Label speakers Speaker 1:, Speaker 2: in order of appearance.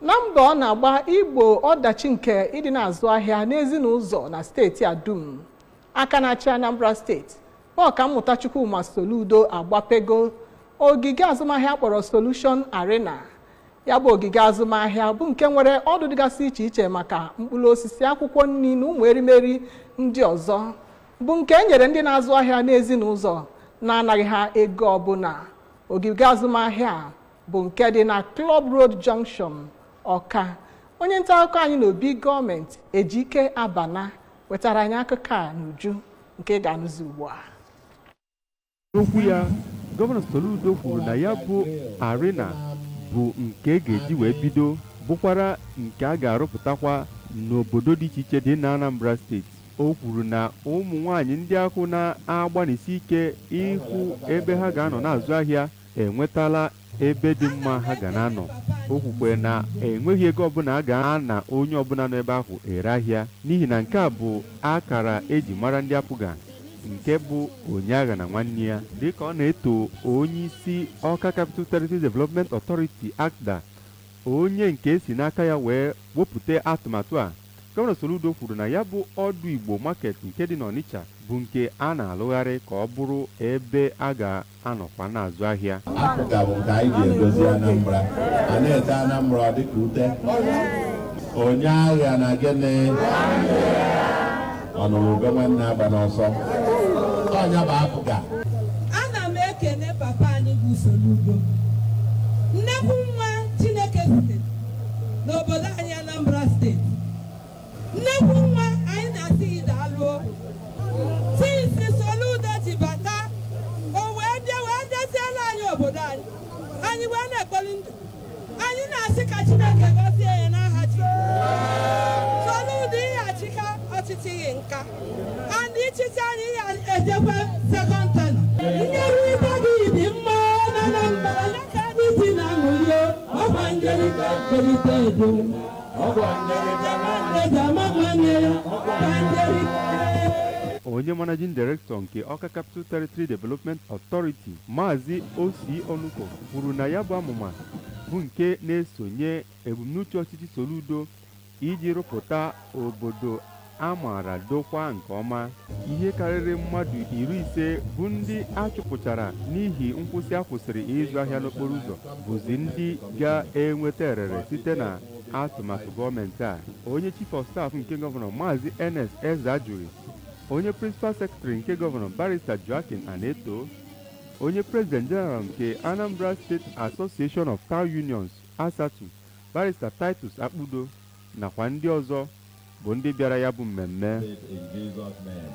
Speaker 1: Na mbọ ọ na-agba igbo ọdachi nke ịdị na-azụ ahịa n'ezinụzọ na steeti a dum, aka na-achị Anambra Steeti bụ Ọkammụta Chukwuma Soludo agbapego ogige azụmahịa kpọrọ Solution Arena. Ya bụ ogige azụmahịa bụ nke nwere ọdụ dịgasị iche iche maka mkpụrụ osisi, akwụkwọ nri na ụmụ erimeri ndị ọzọ, bụ nke e nyere ndị na-azụ ahịa n'ezinụzọ na-anaghị ha ego ọbụla. Ogige azụmahịa a bụ nke dị na Club Road Junction, Ọka. Onye nta akụkọ anyị n'obi gọọmenti, Ejike Abana, wetara anyị akụkọ a n'uju nke ị ga-anụzi ugbu a.
Speaker 2: N'okwu ya, Gọvanọ Soludo kwuru na ya bụ arena bụ nke ga-eji wee bido, bụkwara nke a ga-arụpụtakwa n'obodo dị iche iche dị na Anambra Steeti. O kwuru na ụmụ nwaanyị ndị ahụ na-agbanisi ike ịhụ ebe ha ga-anọ na-azụ ahịa enwetala ebe dị mma ha ga na-anọ. O kwukwe na enweghị ego ọbụla a ga-ana onye ọbụla nọ ebe ahụ ere ahịa, n'ihi na nke a bụ akara eji mara ndị APGA, nke bụ onye agha na nwanne ya. Dịka ọ na-eto onye isi Awka Capital Territory Development Authority, ACTDA, onye nke esi n'aka ya wee wepụta atụmatụ a, Gọvanọ Soludo kwuru na ya bụ ọdụ Igbo Market nke dị n'Ọnịcha bụ nke a na-alụgharị ka ọ bụrụ ebe a ga-anọkwa na-azụ ahịa.
Speaker 3: APGA bụ nke anyị ji edozi Anambra, a na-ete Anambra dịka ute. Onye agha na gịnị ọnụrụ ube nwanne agba n'ọsọ, ọnya bụ APGA.
Speaker 4: Ana m ekene papa anyị bụ Soludo, nnekwu nwa Chineke zitere n'obodo anyị Anambra Steeti. Nnekwu nwa, anyị na-asị gị daalụ. Since Soludo ji bata, o wee bịa wee deziela anyị obodo anyị, anyị wee na-ekpoli ndụ. Anyị na-asị ka Chineke gọzie ya n'aha Jizọs. Soludo, ihe achịka ọchịchị gị nka and ịchịchị anyị ya ejekwa second term. Nnyerịta gị dị mma na Anambra ya ka anyị ji na-aṅụli. Ọkwa njerịta njerịta edo, eji ama nwanne ya ka njerịta.
Speaker 2: Onye Managing Director nke Awka Capital Territory Development Authority, Maazị Osi Onuko, kwuru na ya bụ amụma bụ nke na-esonye ebumnuche ọchịchị Soludo iji rụpụta obodo a maara dokwa nke ọma. Ihe karịrị mmadụ 50 bụ ndị a chụpụchara n'ihi nkwụsị a kwụsịrị ịzụ ahịa n'okporo ụzọ bụzi ndị ga-enweta erere site na atụmatụ gọọmenti a. Onye Chief of Staff nke Gọvanọ, Maazị Ernest Ezeajughi, onye Principal Secretary nke Gọvanọ, Barrister Joaquin Aneto, onye President General nke Anambra State Association of Town Unions, ASATU, Barrister Titus Akpudo, nakwa ndị ọzọ bụ ndị bịara ya bụ mmemme.
Speaker 3: In Jesus' name.